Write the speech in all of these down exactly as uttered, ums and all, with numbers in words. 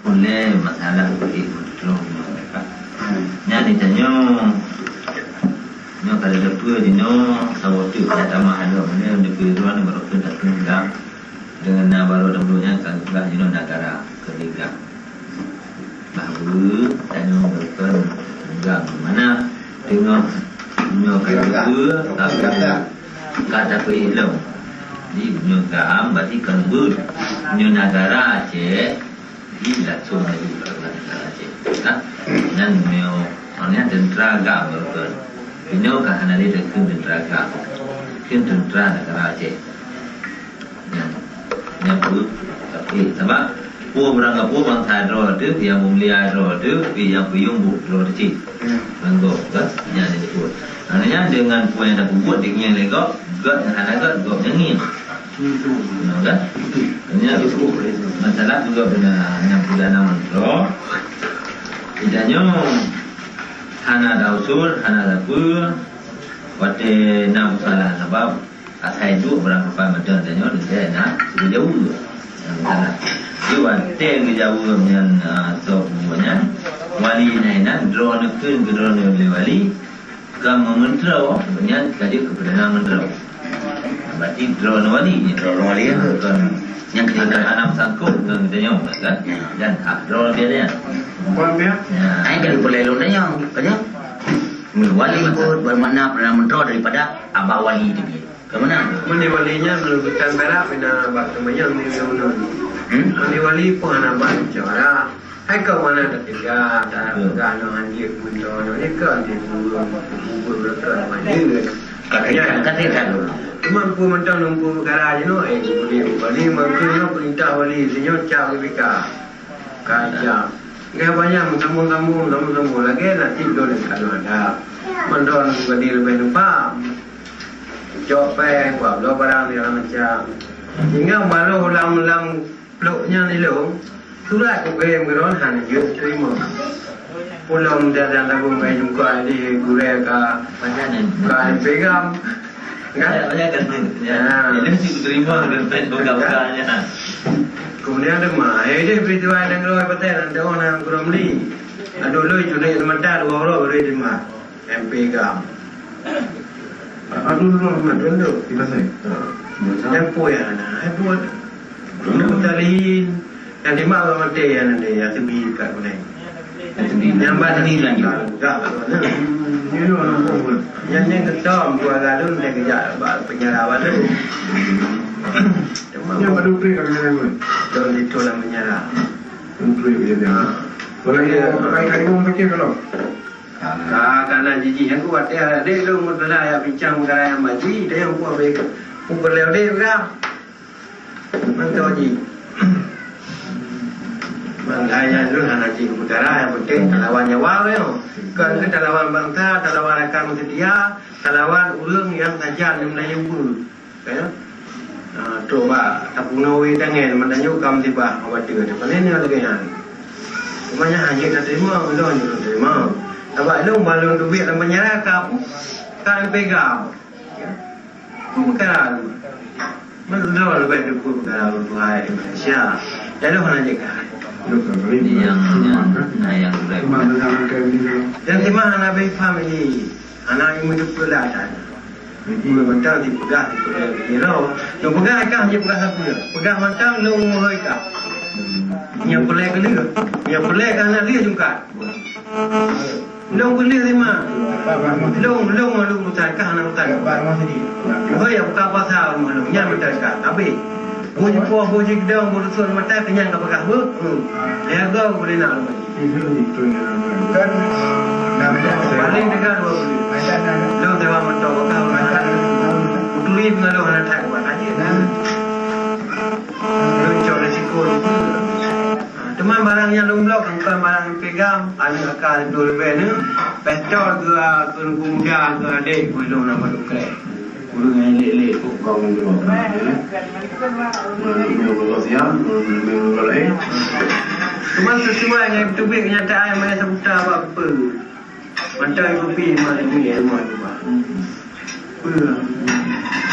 Ulèe masalah beuék meutroh nyoe ka. Nyan di tanyoe. Nyoe ka lheueh peue jinoe saboh teuk ya tamah lom nyoe di peue droe nyoe baru keu datang gang. Deungon na baru dahulu nyan ka geupeugah jinoe negara keu gang. Bahwa tanyoe bukon gang mana teungoh nyoe ka geupeue ka ka tapeuék lom. Di nyoe gang berarti kon buet nyoe negara Aceh. Di langsung laju keu teuntara Aceh. Nah, nyan meunyoe, nyan teuntara GAM beutôi. Meunyoe ka hana lé takheun teuntara GAM. Kheun teuntara negara Aceh. Nyan, nyan peue, tapi sabab peue beurangkapeue bansa droe teuh, nyang meumulia droe teuh, nyang peuyueng buet droe teuh cit. Nanggroe kan, nyan disebut. Maknanya dengan peue nyang tapeubuet, diingat lé gob, gob nyang hana gob, gob nyang ngieng. Nah, kan? Hanya itu masalah juga dengan nyang perdana menteri. Kita nyoe hana ada usul, hana ada apa. Watèe na masalah sabab asai duek barang kapai mantong tanyoe lagèe na sibeujaweueb. Nah, masalah. Di watèe geujaweueb nyan, ah, soe peubuet nyan, wali na inan, droeneuh kheun keu droeneuh lé wali, Ka meumeuntroe, nyan ka jeuet keu perdana meuntroe. Berarti droeneuh wali nyan. Droeneuh wali, ya. Kon nyang ketiga. Anak, anak sangkot ngon geutanyoe, kan? Ya. Dan hak droeneuh biasa. Bukan biasa. Ya. Ai ka dipeureulèe lôn nyoe, kan nyoe? Wali pun bermakna perdana meuntroe daripada abah wali tadi. Ka meunan? Meunyoe wali nyan meunurot bukan perak, pina bak teumanyong di gunong. Hmm? Meunyoe wali pun hana bak musyawarah. Hai kau mana teuga, ta-, teuga nyoe hanjeuet meunoe nyoe, nyoe keu hanjeuet meunoe, meunoe keu hanjeuet. Katanya, katanya kan dulu. Cuma peue mantong lumpur peukara jinoe, eh, budi bali mantong nyoe peurintah wali, sinyoe cap B P K. Ka cap. Gaya banyak meusambung-sambung, sambung-sambung lagèe nasib lôn nyang ka lôn hadap. Mantong badi leubeh lupa. Cok pèng, buat bloe barang segala macam. Sehingga baru ulang-ulang Plôk nyan ilôn, surat kukirim keu droen hana jeuet teurimong. Ulôn dan tabông bak jungkai di gurèe ka, ka peugam. Kan? Ya, ya, kan? Ya. Ya. Ilôn cit teurimong dan pen buka-buka nyan. Kemudian teuma, eh, di peristiwa nyang keudua, patéh dan tahu na keudua meli. Aduh, lôn curi mata dua uroe beri lima. M P GAM. Aduh, Rahmat, dulu, di pasai. Ha. Yang pun yang na, yang pun. Dulu tadi, yang lima orang mati, yang nanti, yang sebi kat mana? Yang sebi. Yang bani lagi. Enggak, enggak, enggak. Ini orang pun. Yang, yang ketom, dua galon, dia kejak, bak penjara baru. Yang baru kering kami yang pun. Dalam itu dalam penjara. Menteri dia. Ha. Kalau dia pakai kayu, macam kalau. Ka, ka na jijih nyang kuat, ya, dek lôn meuteula ya bincang peukara nyang maji, dek nyang kuat beu, kupeuleu dek peugah. Mantong ji. Mangkanya lôn hana ji peukara, yang penting talawan nyawa nyoe. Kon keu talawan bansa, talawan rakan seutia, talawan ureueng nyang sajan ngon Melayu beu. Kan? Ah, trok bak tapunoe wé tangen, meutanyoe ka meusibah, meubateue. Pane nyoe lagèe nyan. Cuma nyan hana jeuet tateurimong, ulôn jeuet tateurimong. Sabab lôn ban lôn teubiet lam penjara ka pu-, ka lôn peugah. Ya. Peue peukara lôn? Meulôn leubeh teupeue peukara lôn tuha di Malaysia. Jadi hana jeuet ka. Nyang, nyang, nyang, nyang. Dan teuma hana beu paham ini. Hana nyang meuteupeue lah that. Meuteupeue mantong dipeugah, dipeugah lom. Lôn peugah kah, hana peugah sapeue. Peugah mantong lôn mohoi kah. Nyang peulée keu lheueh. Nyang peulée kah hana lheueh jungkat. Lôn keu lheueh lima. Lôn, lôn ngon lôn urusan kah hana urusan. Mohoi ya buka puasa rumoh lôn. Nyan mantong kah. Habéh. Boh jipoh, boh jikeudong, boh dusun mata kenyang ka peugah beuh. Hmm. Lhèe goe beuh na lôn. Kan, paling teuga dua puluh. Lôn sewa moto, kau makan. Kuturi pengaruh anak that buat aja. Lôn cok risiko lôn. Teuma barang nyang lôn bloe kon barang peugam, aneuk aka dua leubeh nyoe. Pistol keu, keu muda, keu adék, keu lôn nama dukai. Ureueng nyang lé-lé kok kong droe, ya. Ureueng nyang lé-lé siang, ureueng nyang lé-lé laén. Cuma sesuai dengan teubiet kenyataan maya sebuta bak peue. Mantong kupi mah duit semua tu, Pak. Peue?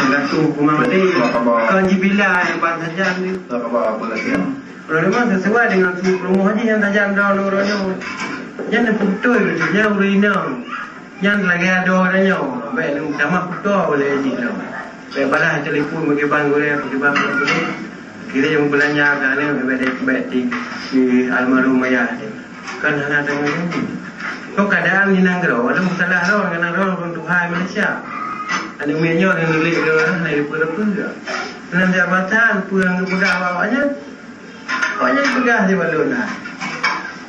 Penggantung hukuman mati. Kau jibilai ban sajan ni. Tak apa, apa lagi, ya? Kalau memang sesuai dengan su peurumoh jih nyang tajak droe nurot nyoe. Nyan beutôi, nyan ureueng inong. Nyan lagèe adoe tanyoe, bèk lôn tamah peutoe ulèe jih lom. Bèk balah telepon meukiban gurèe, meukiban gurèe. Kira nyang beulanja ka aneuk bèk, bèk di, di almarhum ayah. Kan hana tanyoe. Kok keadaan di nanggroe, ada masalah droe ngon nanggroe ureueng tuha Malaysia. Aneuk miet nyoe nyang nuléh droe, hana dipeureupeue. Dalam jabatan, peue nyang geupeugah bak awaknyan? Awaknyan peugah di balon na.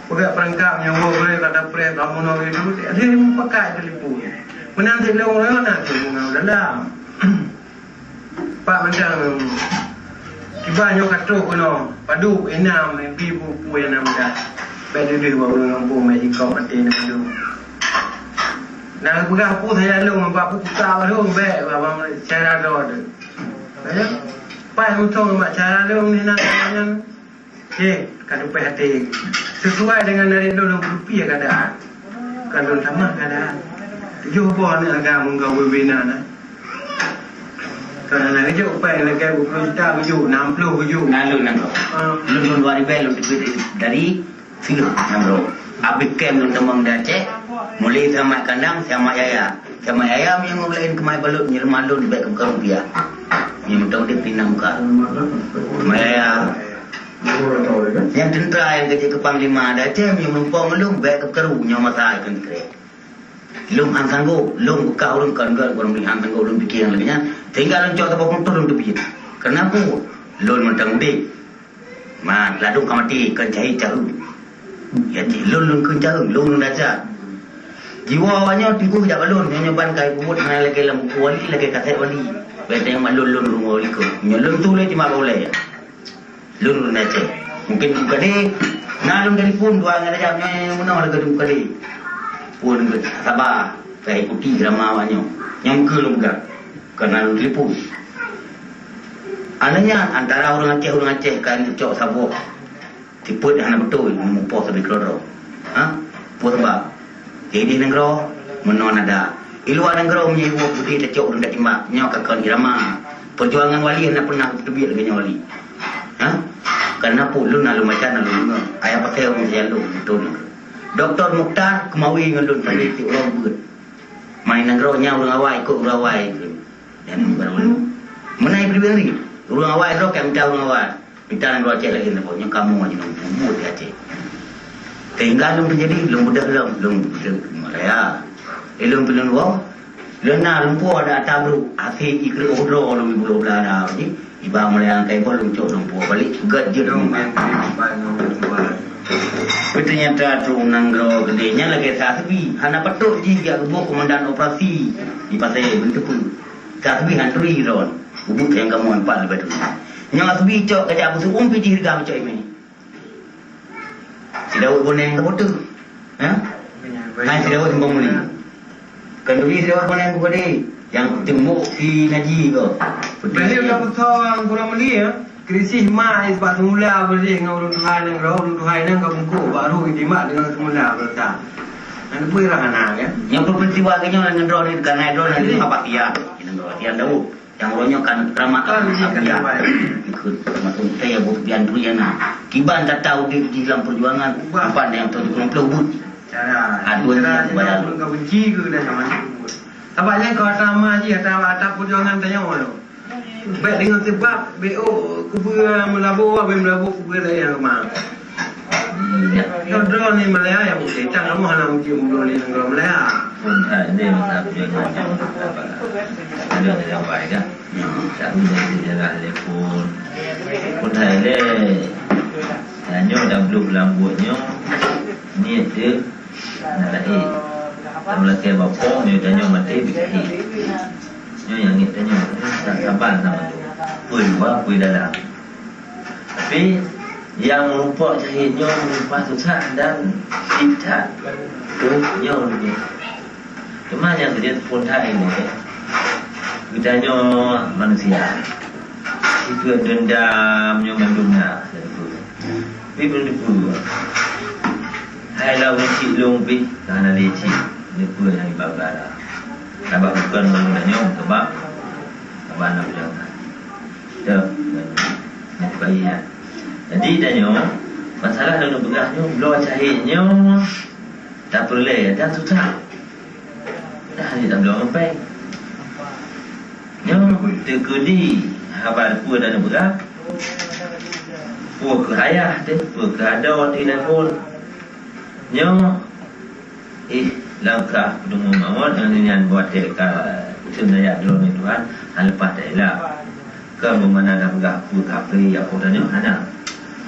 Peugah peurangkap nyang woe boleh kata preh kamoe nyoe itu, dia mupakat telepon. Meunan cit lôn nyoe na telepon ngon dalam. Pak mantang kiban nyoe ka trok keunoe, padub inam mimpi peue-peue nyang na mudah. Bèk deuh-deuh bak ureueng gampông, bèk jikok maté na mandum. Na peugah peue saja lôn, bak peue kuta baru bèk bak cara droe tu. Pai mantong bak cara lôn ni na nyan. Eh, ka tupéh até. Sesuai dengan dari lôn, lôn peudupi keadaan. Ka lôn tamah keadaan. Tujoh boh aneuk agam meugawe bina na. Ka na geujok upah lagèe dua puluh juta geujok, enam puluh geujok. Na lôn nanggroe. Ah. Lôn, lôn dua ribèe lôn teubiet dari Sileung nanggroe. Abéh kem lôn tamong di Aceh, mulai sama kandang, sama yaya. Sama yaya meunyoe laén keumai balot, nyeureuman lôn bèk keu rupiah. Meunyoe mantong udép pinang muka. Sama yaya. Nyang teuntra nyang geujak keu panglima adat, meunyoe meureumpok ngon lôn, bèk keukeuru nyoe masa ikheun sikrek. Lôn han sanggob, lôn beukah ureueng kon gèt, ureueng han sanggob lôn piké nyang lagèe nyan. Sehingga lôn cok saboh peuntôh lôn teubiet. Kareuna peue? Lôn mantong udép. Ma, ladôm ka maté, kon cahé caheue. Ya, cit lôn, lôn kheun caheue, lôn, lôn dasar. Jiwoe awaknyoe teungku jak balon, nyoe, nyoe ban ka ipeubuet hana lagèe lam buku wali, lagèe kasét wali. Bèk tanyong mak lôn, lôn ureueng wali keu. Nyoe lôn tuléh cuma ulèe. Lôn ureueng Aceh. Mungkin Teungku Kadé, na lôn telepon dua ngon Rajab nyoe meunoe lagèe Teungku Kadé. Pun saba, ka ikuti drama awak nyoe. Nyang keu lôn peugah, ka na lôn telepon. Aneuk nyan antara ureueng Aceh, ureueng Aceh ka neucok saboh. Tipeuet hana beutôi, mupoh sabe keudroe-droe. Ha? Peue sabab? Di idéh nanggroe, meunoe nada. Di luwa nanggroe, meunyoe woe putih tacok ureueng tatimbak, nyoe ka kon irama. Peujuangan wali hana peunah teubiet lagèe nyoe wali. Ha? Kareuna peue lôn na lôn baca, na lôn deungö. Ayah pakai ureueng sialong, beutôi nanggroe. Doktor Mukhtar keumawe ngon lôn sabe tiep uroe beuet. Main nanggroe nyan ureueng awai, ikot ureueng awai. Dan baru meunan pribadi, ureueng awai droe ka mita ureueng awai. Mita nanggroe Aceh laén saboh, nyoe kamoe aja nyang peubuet di Aceh. Sehingga lôn teujadi, lôn beudôh lom, lôn beudôh Malaya. Eh, lôn pih lôn woe, lôn na lôn puwoe ada ata brôk, akhé ikrek ueh droe lôn ibu dua belah ada, ji, iba Malaya angkai boh lôn cok lôn puwoe balek, gèt jeuet lôn. Tapi ternyata trok nanggroe keudéh nyan lagèe Sasbi, hana patôt jih jak geuboh komandan operasi di Pasé Beuteupeu. Sasbi han turi droen, ubit nyang kamoe empat leubeh turi. Nyoe Sasbi cok ka jak beuseu'uem pih jih riga meucok imè. Si Daud Boneng ka po teu? Ha? Hai si Daud Simpang Muli. Kan turi si Daud Boneng buka deh. Nyang teumbok si Naji ko. Balik ka beutôi Simpang Muli ya. Krisis ma bak semula beudeh ngon ureueng tuha nanggroe, ureueng tuha inong ka bungkôk, baru jitimbak deungon semula beurata. Nyan peue rah hana kan? Nyang peuperistiwa keu nyoe ngon droe ni, karena droe ni apa tiang, ngon droe tiang Daud. Nyang uroe nyoe kan keramat Kan, Abiya. Ikut masuk teh buet bian tu ya na. Kiban tata udép di dalam perjuangan, Ubah. Empat yang tujuh puluh buet. Cara. Aduh, Cara ya, bayar. Ka benci ke dah sama. Sabab nyan kau ata ma ji, ata, ata perjuangan tanyoe tu. Bèk deungon seubab, bèk, oh, kubeue meulaboh, bèk meulaboh kubeue laén nyang keumah. Droe-droe ni Malaya nyang putih, tan kamoe hana meucium droe ni nanggroe Malaya. Phôn hai lé masa peujuangan nyoe, ada di Rabai kan? Tak ada sejarah lé phôn. Phôn hai lé, nyoe dah belum bulan buet nyoe, niet teu Na lahé. Lam lakèe bapo, meunyoe tanyoe maté, beucahé. Nyoe nyang ngét tanyoe, sa-, saban sama tu. Peue luwa, peue dalam. Tapi, nyang meurumpok cahé nyoe meurumpok susah dan syiek that. Tu nyoe dunia. Teuma nyang keujeuet phôn that ilèe, geutanyoe manusia. Sifeuet deundam nyoe mandum na. Tapi belum dipeue. Hai lau ni cit lôn pih, ka hana lé cit. Ni peue nyang iba-ba dah. Sabab bukan ureueng tanyoe, sabab, sabab aneuk jangan. Dah, dah, dah, dah, dah, Jadi, tanyoe, masalah lôn peugah nyoe, bloe cahit nyoe tapeureulée dan susah. Dah ni tabloe ngon péng. Nyoe teukeudi haba peue dan peugah. Peue keu ayah teuh, peue keu adoe telepon. Nyoe, eh, langkah peuteumé mawöt nyan buet ka seunayat droeneuh Tuhan, hana leupah taela. Kon meumana tapeugah peue kapreh ya peue tanyoe, hana.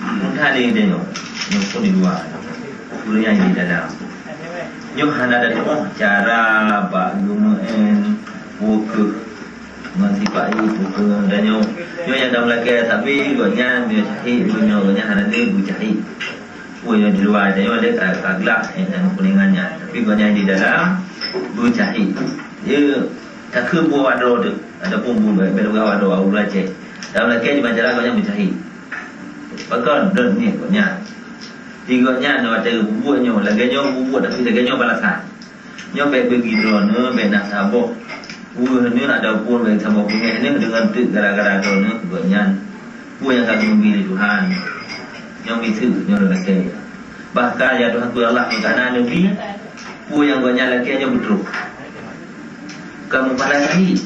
Meuntali tanyoe, nyoe pun di luwa, ureueng nyang di dalam. Nyoe hana tatu'oh cara bak geumeu'en peue keuh ngon sifat peue keuh tanyoe. Nyoe nyang tameulakée sabe gobnyan, nyoe syahid, nyoe gobnyan hana lé beusyahid. Peue nyang di luwa tanyoe lé ka, ka gleh, eh, nyang kuningan nyan. Tapi gobnyan di dalam beusyahid. Dia takheun buet droe teuh, ataupun buet bela droe ureueng Aceh. Dalam lakée di Majalah gobnyan beusyahid. Pakon dot ni gobnyan. Di gobnyan watée buet nyoe, lagée nyoe buet tapi lagée nyoe balasan. Nyoe bék beugi droeneuh, bék na saboh ureueng neuh ataupun bék saboh beungéh neuh deungon teuk gara-gara droeneuh gobnyan. Peue nyang ka geumeubi lé Tuhan, nyoe miseue nyoe lagée. Bahkan ya Tuhan, peue Allah nyang ka na neubi, peue nyang gobnyan lakée nyoe beutôi. Ka meupahala syahid.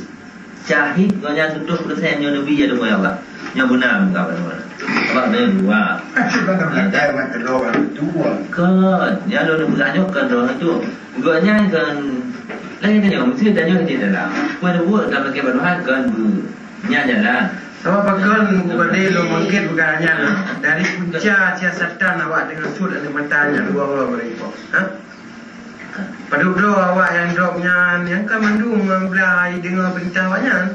Syahid gobnyan tutoh peureusén nyoe neubi ya Tuhan Allah. Nyoe beuna muka pada mana? Abah nyoe dua. Kan, ya lo neubi nyoe kan dua tu. Gobnyan kan lain nyoe, mesti tanya di dalam. Peue buet dalam lakée bak Tuhan kan bu. Nyan jalan. Sama pakon bukan deh lo mungkin bukan nyan. Dari punca siasatan awak dengan sud ada mata nyan dua orang mereka. Ha? Padub droe awak nyang drop nyan, nyang ka mandum ngon blah deungoe peurintah awak nyan.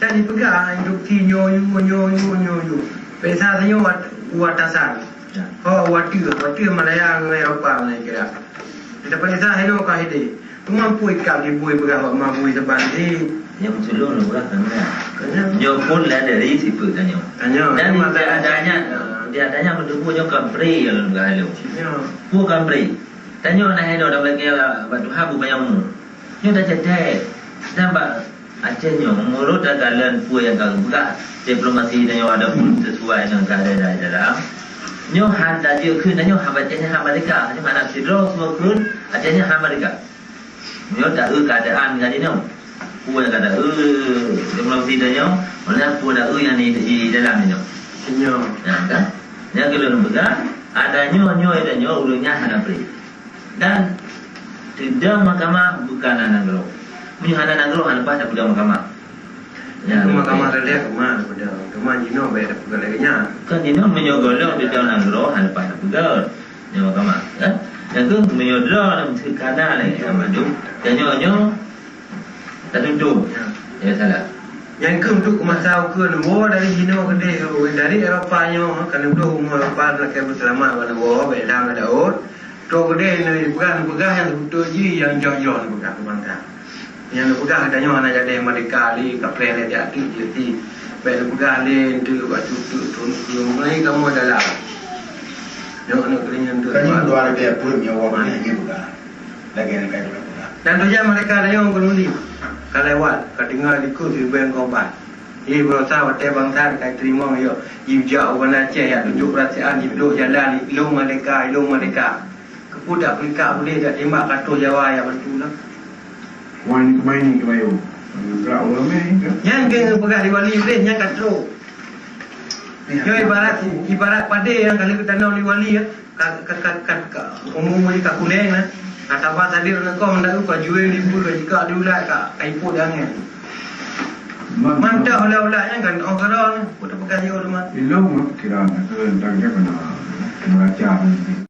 Dan jipeugah instruksi nyoe yue, nyoe yue, nyoe yue. Peksa tanyoe wat-, u atasan. Ho, u ateueh, u ateueh Malaya ngon Eropa ngon kira. Kita peksa hino ka hideh. Teuma peue ikab dibui peugah awak mabui saban jih. Nyang meusulông lôn peugah ka nyan. Ka nyan. Nyoe phon lah dari sifeuet tanyoe. Tanyoe. Dan di adanya, di adanya meutubu nyoe kampre nyang lôn peugah lôn. Nyoe. Peue kampre? Tanyoe na hai droe lam lagée bak tuha beubayeue mu. Nyoe tacetek. Dan bak Aceh nyoe, meunurot takalon peue nyang ka geupeugah diplomasi tanyoe ada pun sesuai ngon keadaan dalam. Nyoe han tajeuet kheun tanyoe han Aceh nyoe han merdeka. Nyoe hana sidroe seumoe kheun Aceh nyoe han merdeka. Nyoe taeu keadaan ngon jinoe. Peue nyang ka taeu diplomasi tanyoe, oleh peue taeu nyang di, di dalam nyoe. Nyoe. Nah, kan? Nyang keu lôn peugah, ada nyoe, nyoe, ada nyoe, ureueng nyan hana pri. Dan teudong mahkamah bukan hana nanggroe. Meunyoe hana nanggroe, hana leupah tapeudong mahkamah. Nyan, mahkamah teulheueh keu ma tapeudong. Keu ma jinoe bèk tapeugah lagèe nyan. Kan jinoe meunyoe gohlom teudong nanggroe, hana leupah tapeugah. Nyoe mahkamah, kan? Nyang keu meunyoe droe lam seukana lagèe nyan mandum. Dan nyoe, nyoe Tatuntut. Ya, salah. Nyang keu untuk masa ukeue neuwoe dari jinoe keudeh, dari Eropa nyoe, ka neubloe rumoh Eropa lakèe beuseulamat bak neuwoe, bèk lam Daud. Troh keudeh neupeugah, neupeugah nyang seubeutôi jih, nyang jroh-jroh neupeugah keu bansa. Nyang neupeugah geutanyoe hana jadi merdeka lé, kapreh lé, jak tik jih. Bèk neupeugah lé, enteuk bak tutoe, tutoe, tutoe, mulai kamoe dalam. Nyoe, nyoe keulinyueng tu. Kan nyoe dua leubeh pun nyoe, wah, nyoe peugah. Lagèe nyang ka lôn peugah. Dan tujuan mereka rayeuk ngon uli ka lewat, ka tinggai dikeue sireubèe ngon korban. Di beurasa watèe bansa ka teurimong yoh, jijak u Banda Aceh, jak tunjok peurasaan, jipeuduek jalan, ilôn merdeka, ilôn merdeka. Keupeue dak peulikak udép, dak tembak ka troh Jawa, ya beutôi lah. Wah, ini kemain, ini kemain. Gerak ulang meh, kan? Nyan keuh peugah di wali udép, nyan ka troh. Nyoe ibarat, ibarat padé nyang ka lheueh geutanom di wali, ya. Ka, ka, ka, ka, ka, umu-umu jih ka kuleng, nah. Ka taba sadéh lam lakoe, meunan ka jueng di bui, ka jikak di ulat, ka, ka ipot di angèn. Man- Mantap ulat-ulat nyan kan, oh, keudroe, nah. Peue tapeugah jih, oh, teuma. Ilôn, kira, eh, tentang dia kena meraca.